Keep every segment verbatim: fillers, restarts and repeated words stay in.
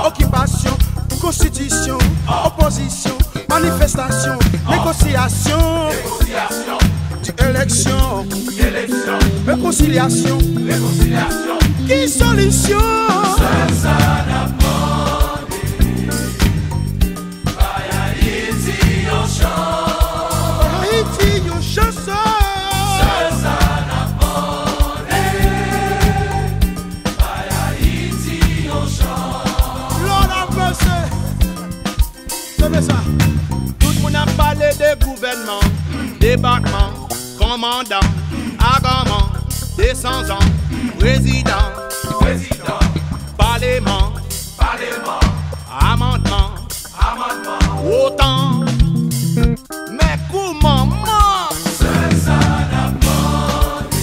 Okipasyon, konstitisyon, opozisyon, manifestasyon, negosyasyon, eleksyon, rekonsilyasyon. Ki solisyon? Sèl sa n ap mande. Bay Ayiti yon chans. Bay Ayiti yon chans. Sèl sa n ap mande. Bay Ayiti yon chans. Lord have mercy. Tande sa. Tout moun ap pale de gouvènman, depatman, kòmandan, aganman, desanzan, prezidan, prezidan, paleman, paleman, amannman, amannman, otan. Men kouman man? Sèl sa n ap mande.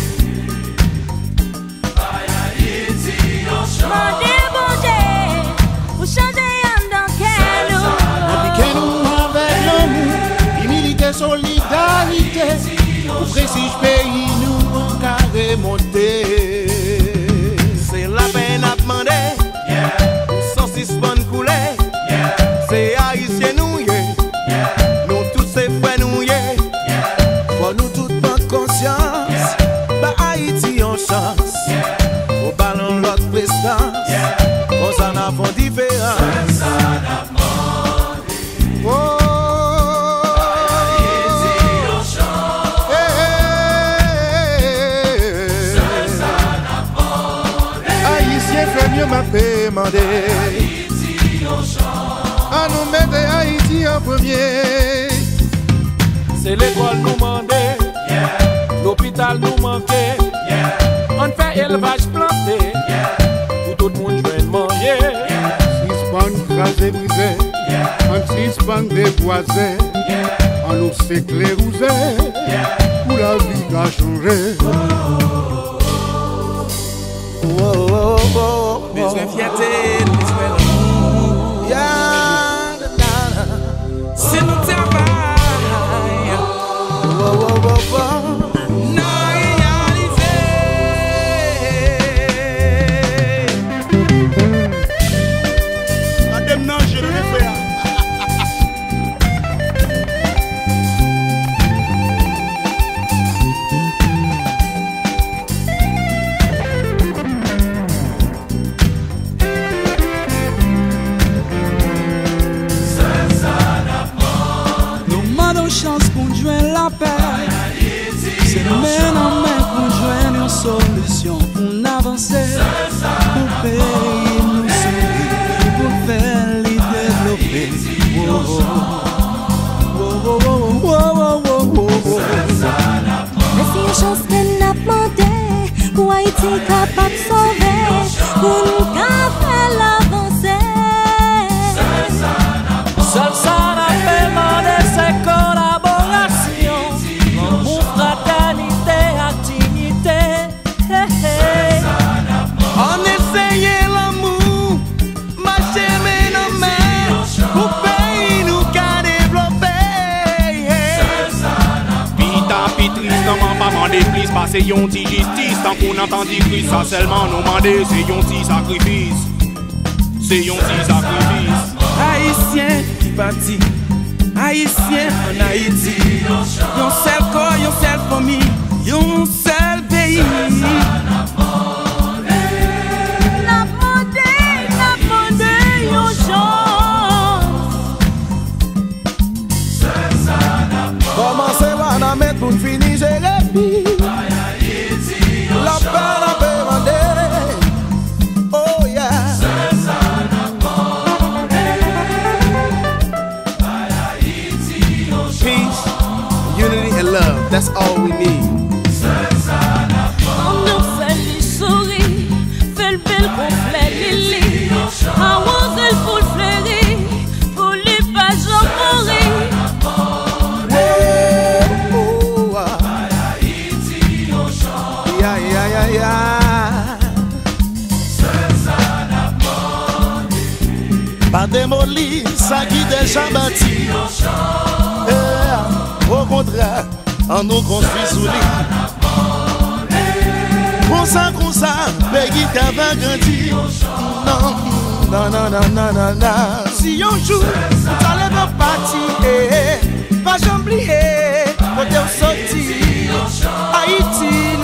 Bay Ayiti yon chans. Mande Bondye pou chanje anndan kè nou. Ranpli kè nou avèk lanmou, imilite, solidarite, pou prestij peyi nou an ka remonte. Se lapè n ap mande, pou san sispann koule. Se Ayisyen nou ye, nou tout se frè nou ye. Fò nou tout pran konsyans, ba Ayiti yon chans. Fò ba l yon lòt prestans, konsa n a fè yon diferans. Oh. Hey, hey, hey, hey. Ayisyen frè m yo, m ape mande. An nou mete Ayiti an premye. Se lekòl nou mande, lopital nou manke. Ann fè elvaj plante, pou tout moun jwenn manje. Sispann kraze brize, ann sispann debwaze. An nou sekle wouze, pou lavi ka chanje. Bezwen fyète, bezwen lanmou. Se nou travay. N a reyalize. Gade m nan je, frè a. Nou mande w chans pou n jwenn lapè. Se men nan men pou n jwenn yon solisyon pou n avanse, pou peyi nou souri, pou fè li devlope. Wo, wo, wo. Mèsi yon chans ke n ap mande pou Ayiti kapab sove, pou n ka fè l avanse. Sèl sa n ap mande se kolaborasyon, lanmou, fratènite ak diyite. Hey, hey. Ann eseye lanmou. Mache men nan men pou peyi nou ka devlope. Pita pi tris, nanm an pa mande plis pase yon ti jistis. Tankou nan tan di Kris, sa sèlman nou mande, se yon ti sakrifis. Se yon ti sakrifis. Ayisyen ki pati, Ayisyen ann Ayiti. Yon sèl kò, yon sèl fanmi, yon sèl peyi. N ap mande, n ap mande yon chans. Kòmanse Wanament pou n fini Jeremi. Lapè n ap mande. Oh yeah. Peace, unity and love, that's all we need. Ann nou fè li souri, fè l bèl kon flè lili, awoze l pou l fleri, pou li pa janm mouri. Oh, oh, ah. Ya, ya, ya, ya. Pa demoli sa ki deja bati. Eh, okontrè, ann nou konstwi sou li. Konsa, konsa, peyi ta va grandi. Non. Nan, nan, nan, nan, nan, nan. Si yon jou ou ta leve w pati, eh, pa janm bliye kote w soti. Ayiti,